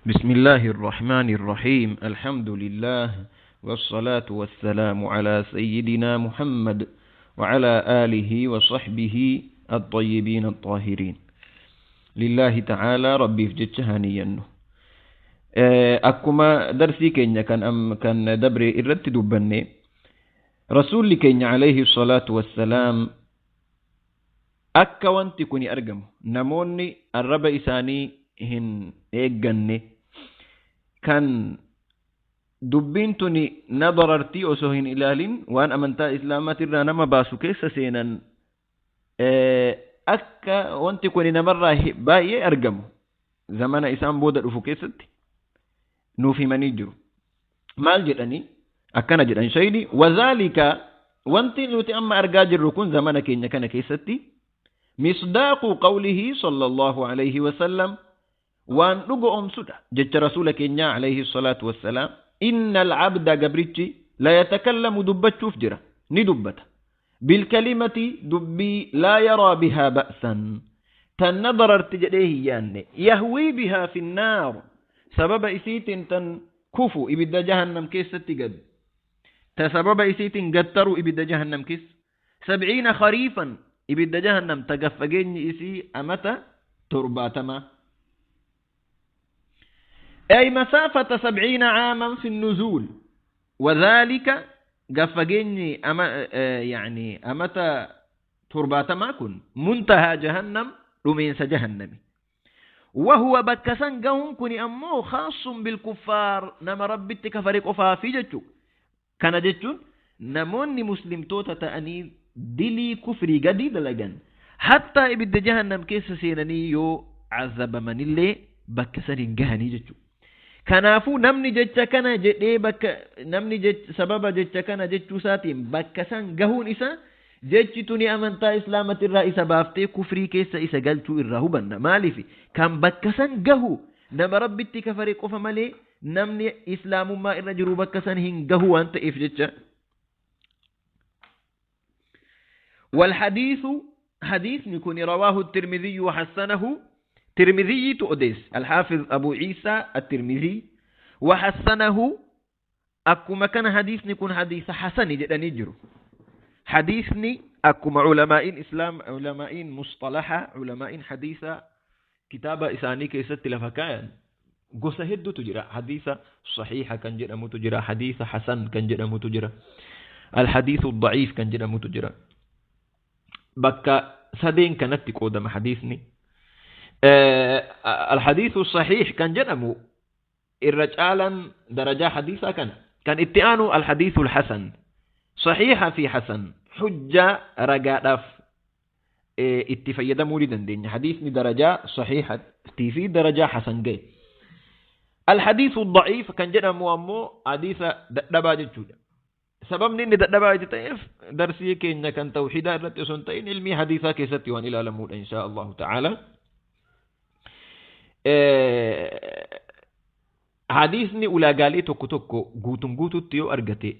بسم الله الرحمن الرحيم. الحمد لله والصلاة والسلام على سيدنا محمد وعلى آله وصحبه الطيبين الطاهرين. لله تعالى ربي في جتشهانيا. Akkuma darsii keenya kan dabre irratti dubbanne, rasuulli keenya alayhi salaatu wassalaam akka wanti kun argamu, namoonni arraba isaanii hin eegganne, kan dubbiin tuni na darartii osoo hin ilaalin waan amantaa islaamaatirraa nama baasu keessa seenan, akka wanti kun namarraa baay'ee argamu zamana isaan booda dhufu keessatti nuuf himanii jiru. Maal jedhanii? Akkana jedhan shayni: وذلك, wanti nuti amma argaa jirru kun zamana keenya kana keessatti, مصداق قوله صلى الله عليه وسلم, waan dhugo oomsudha jecha rasuula keenyaa عليه الصلاة والسلام: إن العبد, gabrichi, ليتكلم, dubbachuuf jira, ni dubbata, بالكلمة, dubbii, لا يرى بها بأسا, tan na dararti jedhee hin yaanne, يهوي بها في النار, sababa isiitiin tan kufu ibidda jahannam keessatti gad ta sababa isiitiin gattaru ibidda jahannam keessa, 70 خريفا, ibidda jahannam ta gaffageenyi isii amata 70, أي مسافة 70 عاما في النزول. وذلك, gaffageenyi ama يعني amata 70 kun, منتهى جهنم, dhumeensa jahannami. وهو, bakka san gahuun kun ammoo, خاص بالكفار, nama rabbitti kafare qofaafi jechuu. Kana jechuun namoonni muslimtoota ta'anii dilii kufrii gadi dalagan, hattaa ibidda jahannam keessa seenanii yoo azabamanillee bakka san hin gahanii jechuudha. Kanaafuu namni jecha kana jedhee bakka namni sababa jecha kana jechuu isaatiin bakka san gahuun isaa, jechi tuni amantaa islaamatirraa isa baaftee kufrii keessa isa galchuu irraa hubanna. Maaliif? Kan bakka san gahu nama rabbitti kafare qofa malee namni islaamummaa irra jiru bakka san hin gahu waan ta'eef jecha. والحديث, حديث يكون رواه الترمذي وحسنه. ترمذي تؤديس الحافظ أبو عيسى الترمذي وحسنه. أكما كان حديث يكون حديث حسن جدا نجرو. حديثني أكما علماء إسلام، علماء مصطلحة، علماء حديثة كتابة إساني كيست لفكايا، gosa hedduutu jira. Hadiisa sahiha kan jedhamutu jira, hadiisa hasan kan jedhamutu jira, الحديث الضعيف kan jedhamutu jira. Bakka sadeen kanatti qoodama hadiisni. الحديث الصحيح kan jedhamu irra caalan darajaa hadiisaa kana. Kan itti aanu الحديث الحسن. Sahiha fi hasan hujjaa ragaadhaaf itti fayyadamuu ni dandeenya, hadiisni darajaa sahihatii fi darajaa hasan ga'e. الحديث الضعيف kan jedhamu ammoo hadiisa dadhabaa jechuudha. Sababni inni dadhabaa itti ta'eef darsii keenya kan tawxiidaa irratti osoo hin ta'in ilmii hadiisaa keessatti waan ilaalamuudha inshaa Allahu ta'ala. Hadiisni ulaagaalee tokko tokko guutun guututti yoo argate,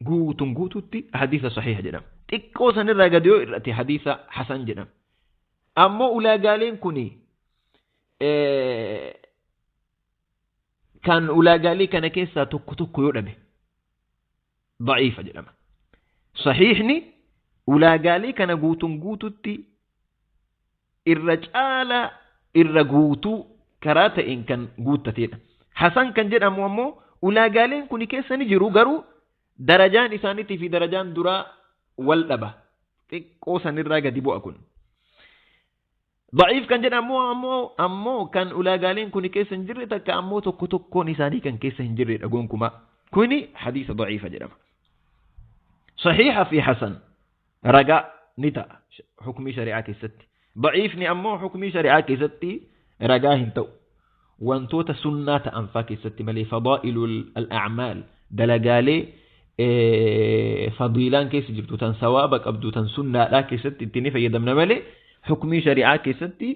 guutun guututti hadiisa sahiha jedhama. Xiqqoo sanirraa gadi yoo irrate hadiisa hasan jedhama. Ammoo ulaagaaleen kuni kan ulaagaalee kana keessaa tokko tokko yoo dhabe daciifa jedhama. Sahiihni ulaagaalee kana guutun guututti irra caala irra guutuu karaa ta'een kan guuttateedha. Hasan kan jedhamu ammoo ulaagaaleen kun keessa ni jiru, garuu darajaan isaaniitii fi darajaan duraa wal dhaba. Xiqqoo sanirraa gadi bu'a kun. Daciif kan jedhamu ammoo kan ulaagaaleen kun keessa hin jirre, takka ammoo tokko tokkoon isaanii kan keessa hin jirredha gonkumaa. Kuni hadiisa daciifa jedhama. Sahiiha fi hasan ragaa ni ta'a hukumii shari'aa keessatti. Daciifni ammoo hukumii shari'aa keessatti ragaa hin ta'u. Wantoota sunnaa ta'an faa keessatti malee, فضائل الأعمال, dalagaalee fadiilaan keessa jirtu, tan sawaaba qabdu, tan sunnaadhaa keessatti itti ni fayyadamna malee hukumii shari'aa keessatti,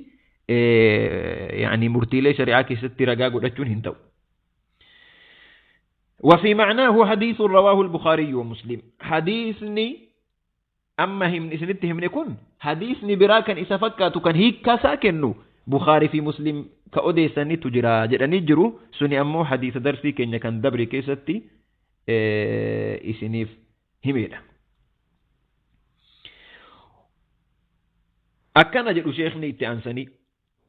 يعني murtiilee shari'aa keessatti ragaa godhachuun hin ta'u. وفي معناه حديث رواه البخاري ومسلم. حديثني أما هم إسنت هم كن حديثني برا كان إسا فكاتو كان هيكا ساكنو بخاري في مسلم. Ka odeessanitu jira jedhanii jiru. Suni ammoo hadiisa darsii keenya kan dabre keessatti isiniif himeedha. Akkana jedhu sheekni itti aansanii.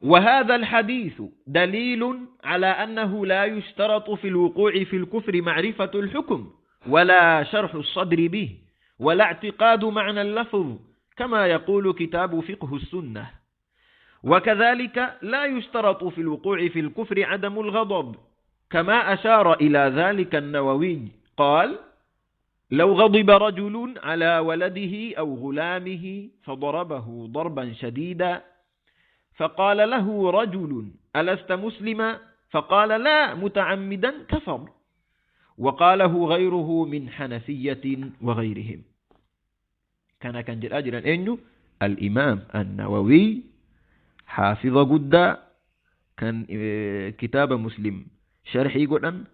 وهذا الحديث دليل على أنه لا يشترط في الوقوع في الكفر معرفة الحكم ولا شرح الصدر به ولا اعتقاد معنى اللفظ كما يقول كتاب فقه السنة. وكذلك لا يشترط في الوقوع في الكفر عدم الغضب كما أشار إلى ذلك النووي، قال: لو غضب رجل على ولده أو غلامه فضربه ضربا شديدا فقال له رجل: ألست مسلما؟ فقال: لا، متعمدا كفر. وقاله غيره من حنفية وغيرهم. كان جل أجرا إنه الإمام النووي حافظ قدا، كان كتاب مسلم شرحي قدا،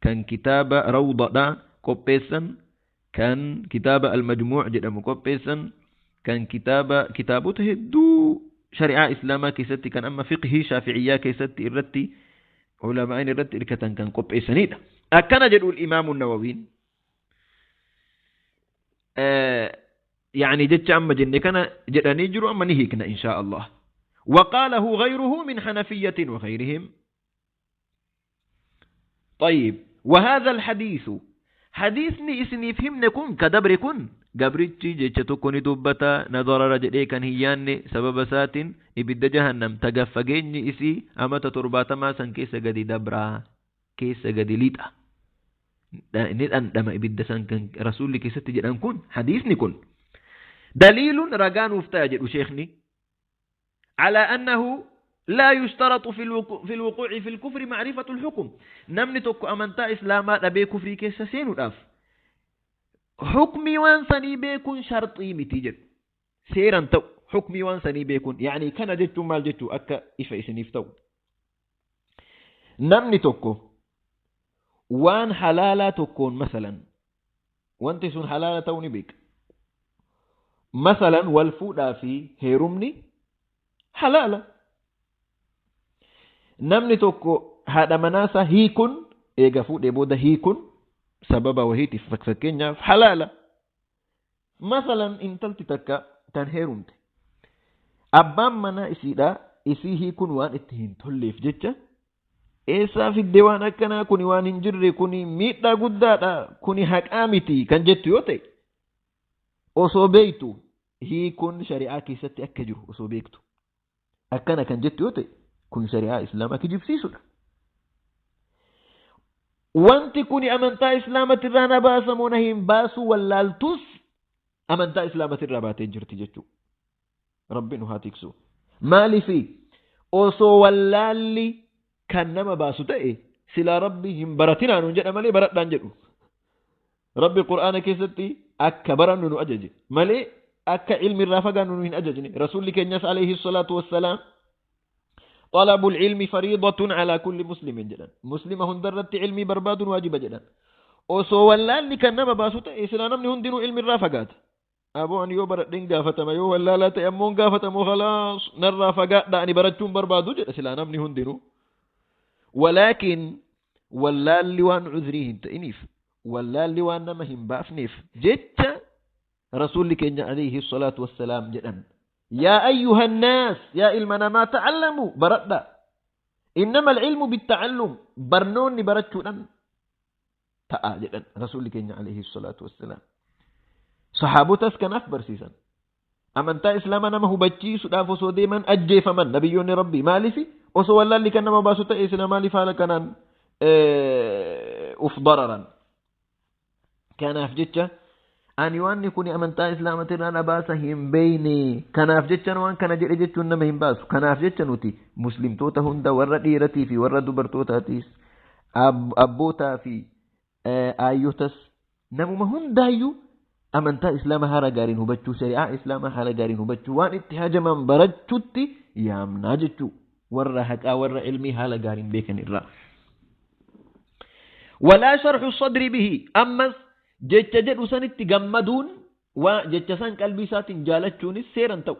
كان كتاب روضة قبيسا، كان كتاب المجموع جدا مقبيسا، كان كتابه هدو شريعة إسلاما كيستي، كان أما فقه شافعية كيستي الرتي علماء الرتي إركتن كان قبيسنيدا. أكن جدو الإمام النووي يعني جدت أما جن كان جدني جرو أما نهيكنا إن شاء الله. وقاله غيره من حنفية وغيرهم. طيب، وهذا الحديث حديثني إسني فهمنكم كدبركن gabrichi jecha tokko ni dubbata na darara jedhee kan hin yaanne sababa isaatiin ibidda jahannam tagaffageenyi isii amata 70 san keessa gadi dabraa keessa gadi lixa ni dhandhama ibidda san kan rasuulli keessatti jedhan kun hadiisni kun daliilun ragaa nuuf ta'a jedhu sheekni على أنه لا يشترط في الوقوع في الكفر معرفة الحكم. نمني tokko amantaa islaamaa dhabee kufrii keessa seenuudhaaf حكمي وان سني بيكون شرطي متيجر سيرا تو حكمي وان سني بيكون يعني كان جتو مال جتو أكا إفا إسنيف تو نمني توكو وان حلالة تكون مثلا وانت سون حلالة توني بيك مثلا والفودا في هيرمني حلالة نمني توكو هذا مناسا هيكون إيغا فود بودا هيكون سبب وهيتي فكفكينيا حلالة مثلا انتلتي تكا تنهيرمت أبان منا إسيدا إسي هيكون وان اتهين توليف جتشا إيسا في الديوان أكنا كوني وان انجري كوني ميتا قدادا كوني حق آمتي كان جتو يوتي أصو بيتو هيكون شريعة كيستي أكجو أصو بيكتو أكنا كان جتو يوتي كون شريعة إسلاما كجيب سيسونا Wanti kuni amantaa islaamatirraa na baasa moo na hin baasu wallaaltus amantaa islaamatirraa baatee jirti jechuudha. Rabbi nu haa tiksu. Maaliifi osoo wallaalli kan nama baasu ta'e silaa Rabbi hin baratinaa nuun jedha malee baradhaan jedhu. Rabbi Qur'aana keessatti akka barannu nu ajaje malee akka ilmi irraa fagaannu nu hin ajajne. Rasuulli keenyas alayhi salaatu wassalaam طلب العلم فريضة على كل مسلم جدا. مسلم هندرت علمي برباد واجب جدا. أوسو ولا كان نما باسوت إسلام نمني هندنو علم الرافقات. أبو أن يو برد قافتما يو ولا لا تأمون قافتما خلاص نرافقات دعني برجون بربادو جدا إسلام نمني هندنو. ولكن ولا اللي وان عذريهن تأنيف ولا اللي وان نمهم بافنيف جت رسول لك عليه الصلاة والسلام جدا. يا أيها الناس يا إلمنا ما تعلموا بردا إنما العلم بالتعلم برنوني برتشون تآجدا رسول الله عليه الصلاة والسلام. صحابتس كان أكبر سيسا أمنتا إسلامنا ما هو بتشي سدافو سوديما أجي فمن نبيون ربي مالفي وسو الله اللي كان ما باسوتا إسلام مالي فعل كان أفضررا كان أفجتش ani waan kuni amantaa islaamatirraa na baasa hin beeyne kanaaf jecha waan kana jedhe jechuun nama hin baasu. Kanaaf jecha nuti muslimtoota hunda warra dhiiratii fi warra dubartootaatiis abbootaa fi aayyotas namuma hundaayyuu amantaa islaamaa haala gaariin hubachuu shari'aa islaamaa haala gaariin hubachuu waan itti hajaman barachuutti yaamnaa jechuu warra haqaa warra ilmii haala gaariin beekan irraa. Walaa sharxu sadri bihi ammas jecha jedhu sanitti gammaduun waa jecha san qalbii isaatiin jaalachuunis seeran ta'u.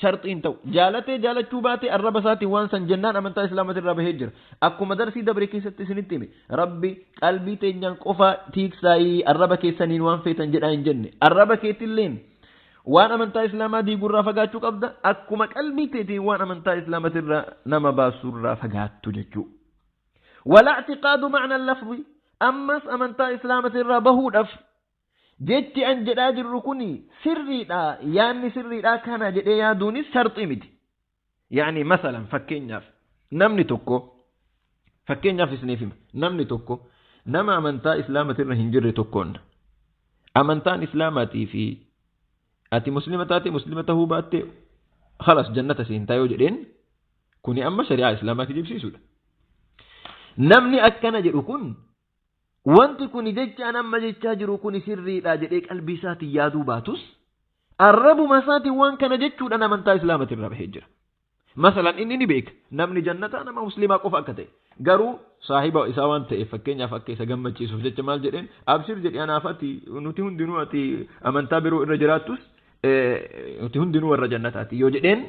Sharxiin ta'u jaalatee jaalachuu baate arraba isaatiin waan san jennaan amantaa islaamaatirraa bahee jira. Akkuma darsii dabre keessatti isinitti hime, Rabbi qalbii teenyaan qofa tiiksaayii arraba keessaniin waan feetan jedhaa hin jenne. Arraba keetilleen waan amantaa islaamaa diigurraa fagaachuu qabda, akkuma qalbii teetiin waan amantaa islaamaatirraa nama baasurraa fagaattu jechuu. Wala i'tiqaadu ma'na lafzi, ammas amantaa islaamaatirraa bahuudhaaf jechi an jedhaa jirru kun sirriidha, yaanni sirriidha kana jedhee yaaduunis sharxii miti. Yaani masalan fakkeenyaaf namni tokko, fakkeenyaaf isiniif hima, namni tokko nama amantaa islaamatirra hin jirre tokkoon amantaan islaamaatii fi ati muslima taate muslima tahuu baatte khalas jannata seentaa yoo jedheen, kuni amma shari'aa islaamaa kijibsiisuudha. Namni akkana jedhu kun wanti kuni jecha an amma jechaa jiru kuni sirriidha jedhee qalbii isaatiin yaaduu baatus arrabuma isaatiin waan kana jechuudhaan amantaa islaamatirraa bahee jira. Masalan inni ni beeka namni jannataa nama muslimaa qofa akka ta'e, garuu saahiba isaa waan ta'eef fakkeenyaaf akka isa gammachiisuuf jecha maal jedheen, abshir jedhi, anaaf ati nuti hundinuu ati amantaa biroo irra jiraattus nuti hundinuu warra jannataati yoo jedheen,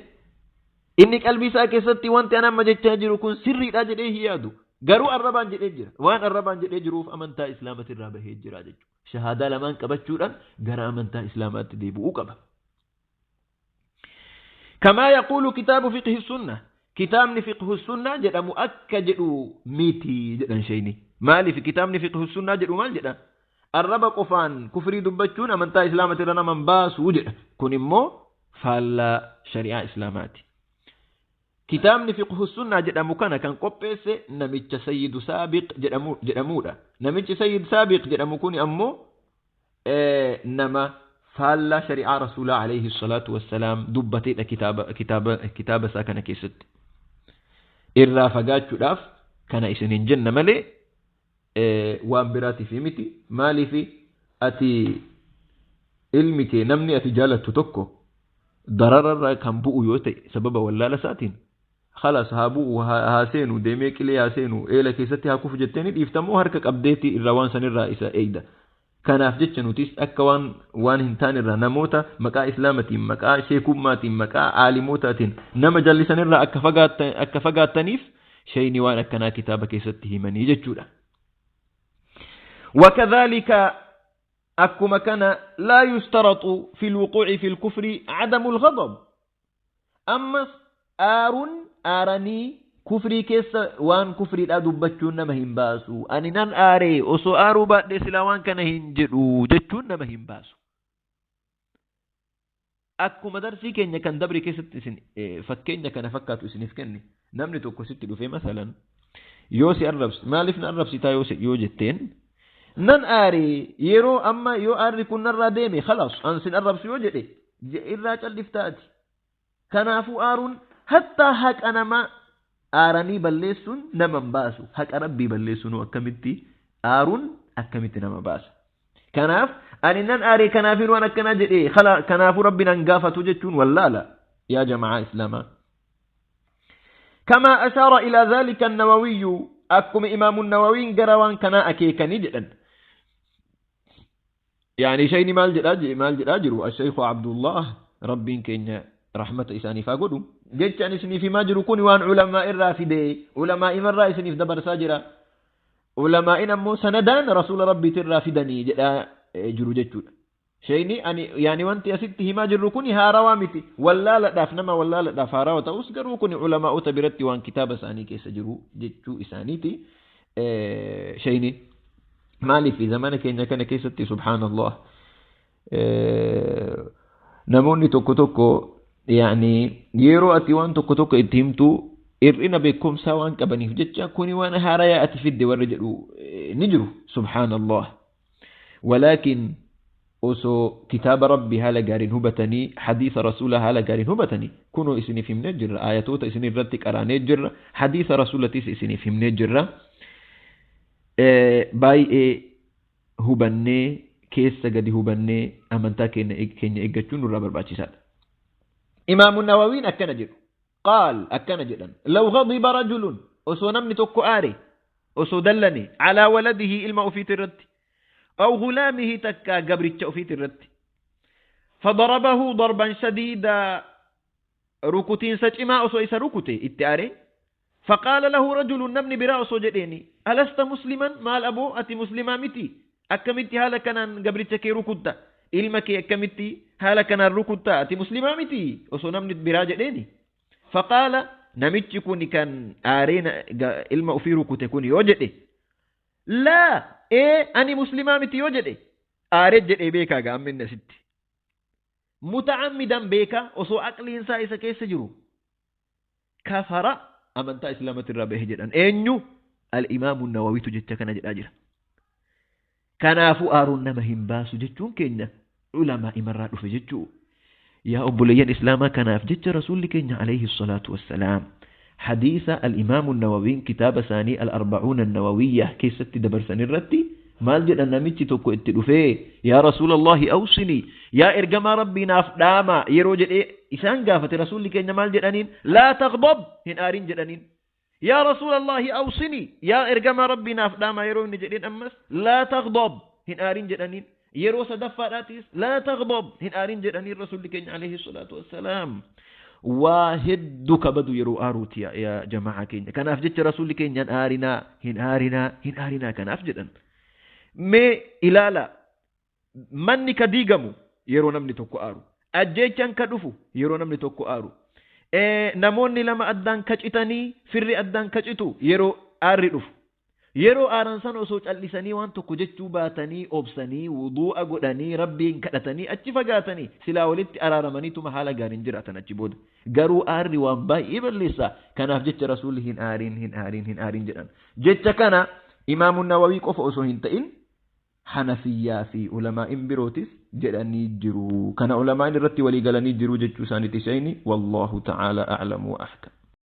inni qalbii isaa keessatti wanti an amma jechaa jiru kun sirriidha jedhee hin yaadu. Garuu arrabaan jedhee jira. Waan arrabaan jedhee jiruuf amantaa islaamatirraa bahee jira jechuudha. Shahaadaa lamaan qabachuudhaan gara amantaa islaamaatti deebi'uu qaba. Kamaa yaquulu kitaabu fiqhi sunna. Kitaabni fiqhu sunnaa jedhamu akka jedhu miti jedhan sheeyni. Maaliif kitaabni fiqhu sunnaa jedhu maal jedha? Arraba qofaan kufrii dubbachuun amantaa islaamatirra nama hin baasu jedha. Kun immoo faallaa shari'aa islaamaati. Kitaabni fiqhu sunnaa jedhamu kana kan qopheesse namicha Sayyidu Saabiq jedhamudha. Namichi Sayyid Saabiq jedhamu kun ammoo nama faallaa shari'aa rasuulaa alayhi salaatu wassalaam dubbateedha kitaaba isaa kana keessatti. Irraa fagaachuudhaaf kana isin hin jenna malee waan biraatiif miti. Maaliif ati ilmi kee namni ati jaalattu tokko darararraa kan bu'u yoo ta'e sababa wallaala isaatiin, khalas haa bu'u, haa seenu, deemee qilee haa seenu, eela keessatti haa kufu jetteeni dhiiftamoo harka qabdeetii irraa waan sanirraa isa eeyda? Kanaaf jecha nutis akka waan hin taane irraa namoota maqaa islaamatiin, maqaa sheekummaatiin, maqaa aalimootaatiin nama jallisanirraa akka fagaattaniif shayni waan akkanaa kitaaba keessatti himanii jechuudha. وكذلك أكما كان لا يشترط في الوقوع في الكفر عدم الغضب. أما آرون آرني kufrii keessa waan kufriidhaa dubbachuun nama hin baasu. Ani nan aaree, osoo aaruu baadhee silaa waan kana hin jedhu jechuun nama hin baasu. Akkuma darsii keenya kan dabre keessatti isin fakkeenya kana fakkaatu isiniif kenne, namni tokko sitti dhufee masalan yoo si arrabse, maaliif na arrabsitaa yoo jetteen, nan aaree, yeroo amma yoo aarri kun narraa deeme khalaas an sin arrabsu yoo jedhe, irraa calliftaati. Kanaafuu aaruun hattaa haqa namaa aaranii balleessuun nama hin baasu. Haqa rabbii balleessuun akkamitti, aaruun akkamitti nama baasa? Kanaaf ani nan aaree kanaafin waan akkanaa jedhee kanaafuu rabbi nan gaafatu jechuun wallaala yaa jamaa islaamaa. كما أشار إلى ذلك النووي، أكم إمام النووي قروان كنا أكيكني جدا. يعني شيء مال جدا جرو الشيخ عبد الله، ربين كينيا رحمة إساني فاقودو، جيتش إسني في ما جرو كوني وان علماء الرافدي علماء من رأي إسني في دبر ساجرة علماء أمو سندان رسول ربي ترافدني جدا جرو جتشو شيني أني يعني وانت يا ستي ما جرو كوني هاروا متي ولا لا داف نما ولا لا داف هاروا تأوس جرو كوني علماء تبرتي وان كتاب ساني كيس جرو جتشو إسانيتي. شيني مالي في زمانك إن كان كيستي سبحان الله namoonni tokko tokko yani yeroo ati waan tokko tokko itti himtu hir'ina beekumsaa waan qabaniif jecha kuni waan haarayaa ati fidde warri jedhu ni jiru, subhaanallah. Walaakin osoo kitaaba rabbii haala gaariin hubatanii, hadiisa rasuula haala gaariin hubatanii, kunoo isiniif himnee jirra, ayatoota isin irratti qaraanee jirra, hadiisa rasuulatis isiniif himnee jirra. Baay'ee hubannee, keessa gadi hubannee amantaa keenya eeggachuun nurraa barbaachisaadha. Imaamu Nawawiin akkana jedhu. Qaal akkana jedhan. لو غضب رجل, osoo namni tokko aare, osoo dallane, على ولده ilma ofiit irratti, أو غلامه takkaa gabricha ofiit irratti, فضربه ضربا شديدا. Rukutiinsa cimaa osoo isa rukute itti aaree, faqaala lahu rajulun, namni biraa osoo jedheeni, alasta musliman, maal aboo, ati muslimaa miti, akkamitti haala kanaan gabricha kee rukutta, ilma kee akkamitti haala kanaan rukutta, ati muslimaa miti, osoo namni biraa jedheeni, faqaala, namichi kun kan aaree ilma ofii rukute kun yoo jedhe, laa, ee ani muslimaa miti yoo jedhe, aaree jedhee beekaa gaa amma inni asitti muta'ammidan beekaa osoo aqliinsaa isa keessa jiru, kafara, amantaa islaamatti irraa bahe jedhan. Eenyu? Al-Imaamu Nawawiitu jecha kana jedhaa jira. Kanaafuu aaruun nama hin baasu jechuun keenya ulamaa imarraa dhufe jechuu, yaa obboleeyyan islaamaa. Kanaaf jecha Rasuulli keenya alayhi salaatu wassalaam hadiisa al-Imaamu Nawawiin kitaaba isaanii al-Arbacuuna Nawawiyya keessatti dabarsan irratti maal jedhan? Namichi tokko itti dhufee, yaa Rasuulallahi awsinii, yaa ergamaa Rabbii naaf dhaama yeroo jedhee isaan gaafate, Rasuulli keenya maal jedhaniin? Laa taghdab, hin aarin jedhaniin. Yaa Rasuulallahi awsinii, yaa ergamaa Rabbii naaf dhaama yeroo inni jedheen, ammas laa taghdab, hin aarin jedhaniin. Yeroo sadaffaadhaatis laa taghdab, hin aarin jedhaniin. Rasuulli keenya alayhi salaatu wassalaam waa hedduu kabadu yeroo aaruuti, yaa jamaa keenya. Kanaaf jecha Rasuulli keenya hin aarinaa, hin aarinaa, hin aarinaa kanaaf jedhan. Mee ilaala, manni ka diigamu yeroo namni tokko aaru, ajjeechaan ka dhufu yeroo namni tokko aaru, namoonni lama addaan ka citanii, firri addaan ka citu yeroo aarri dhufu. Yeroo aaran sana osoo callisanii waan tokko jechuu baatanii, obsanii, wuduu'a godhanii, Rabbiin kadhatanii, achi fagaatanii, silaa walitti araaramaniituma haala gaariin jiraatan achi booda. Garuu aarri waan baay'ee balleessa. Kanaaf jecha Rasuulli hin aariin, hin aariin, hin aariin jedhan. Jecha kana Imaamu Nawawii qofa osoo hin ta'in Hanafiyyaa fi ulamaa'in birootis jedhanii jiru. Kana ulamaa'in irratti walii galanii jiru jechuu isaaniiti shayni. Wallaahu ta'ala a'lamu wa ahkam.